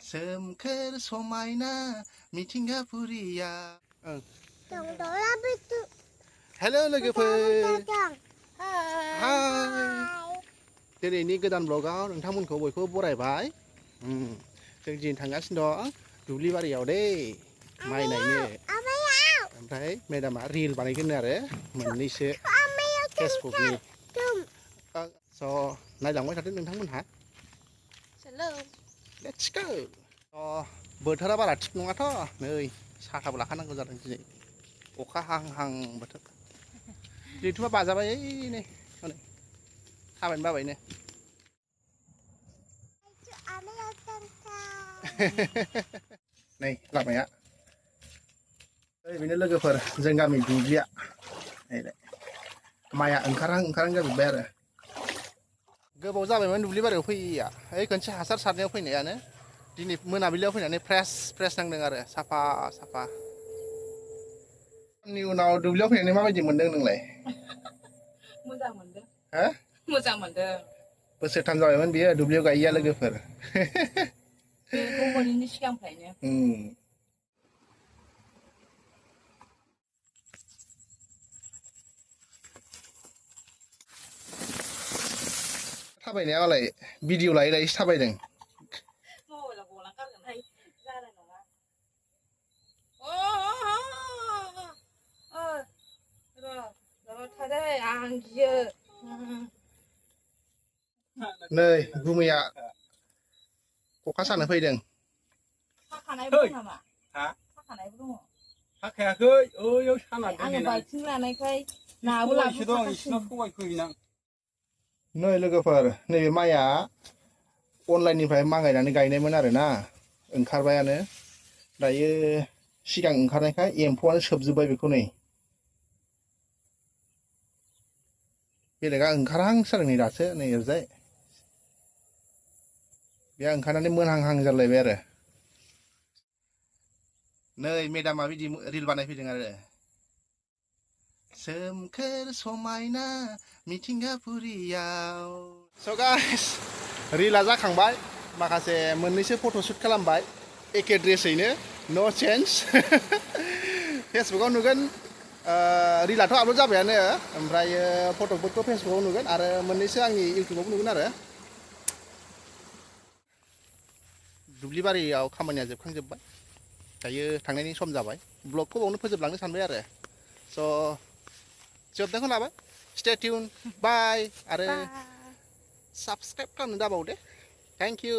सोमखोर समायना मिथिंगाफुरिया हेलो लोगोफोर हाय दिनैनि गोदान ब्लगाव नोंथांमोनखौ बयखौबो बरायबाय जों दिनै थांगासिनो दं दुब्लि बारियाव दै माइ नायनो ओमफ्राय मेडामा रिल बानायगोन आरो मोननैसो फेसबुकनि स' नायलांबाय थादों नोंथांमोनहा लेट्स गो बोथोरा बारा थिग नङाथ' नै साथाबो लाखानांगौ जादों दिनै अखा हां हां बोथोर दिनैथ'बा बाजाबाय नै हनै थाबायनो बाबायनो नै लामाया बेनो लोगोफोर जों गामि दुब्लिया नैलाय माइआ ओंखारहां जाजोब्बाय आरो गोबाव जाबायमोन दुब्लि बारियाव फैयैया ओइ खनसे हासार सारनायाव फैनायानो दिनै मोनाबिलियाव फैनानै फ्रेस नांदों आरो साफा नि उनाव दुब्लियाव फैनानै माबायदि मोनदों नोंलाय मोजां मोनदों हो मोजां मोनदों बोसोरथाम जाबायमोन बियो दुब्लियाव गायैया लोगोफोर बेखौ मोनैनि सिगांनिफ्रायनो थाबायनायालाय भिडिअ लायै लायैसो थाबायदों मबाइलाव गलां गारगोनहाय जानाय नङा र' थादै आं गियो नै गुमैया खखा सानो फैदों खाखानायबो दं नामा खाखानायबो दङ खाखायाखै ओइयाव साना दं आङो बाल्थिं लानायखाय नाबो लाबोफाखासिनो नै लोगोफोर नैबे माइया अनलाइननिफ्राय मांगायनानै गायनायमोन आरोना ओंखारबायानो दायो सिगां ओंखारनायखाय एम्फौआनो सोबजोब्बाय बेखौ नै बेलेगा ओंखारहांसो जादों नै दासो नै ओरैजाय बे ओंखारनानै मोनहांहां जालायबाय आरो नै मेडामा बिदि रिल बानायफैदों आरो सोमखोर समायना मिथिंगाफुरियाव स' गाइस रिला जाखांबाय माखासे मोननैसो फट'शुट खालामबाय एखे ड्रेसैनो नो चेन्ज फेसबुकाव नुगोन रिलाथ' आपल'ड जाबायानो ओमफ्राय फट'फोरखौ फेसबुकाव नुगोन आरो मोननैसो आंनि इउटुबावबो नुगोन आरो दुब्लि बारियाव खामानिया जोबखांजोब्बाय दायो थांनायनि सम जाबाय ब्लगखौ बावनो फोजोबलांनो सानबाय आरो स' जोबनायखौ लाबाय स्टे टिउन बाय आरो साबस्क्राइब खालामनो दाबाव दे थेंक इउ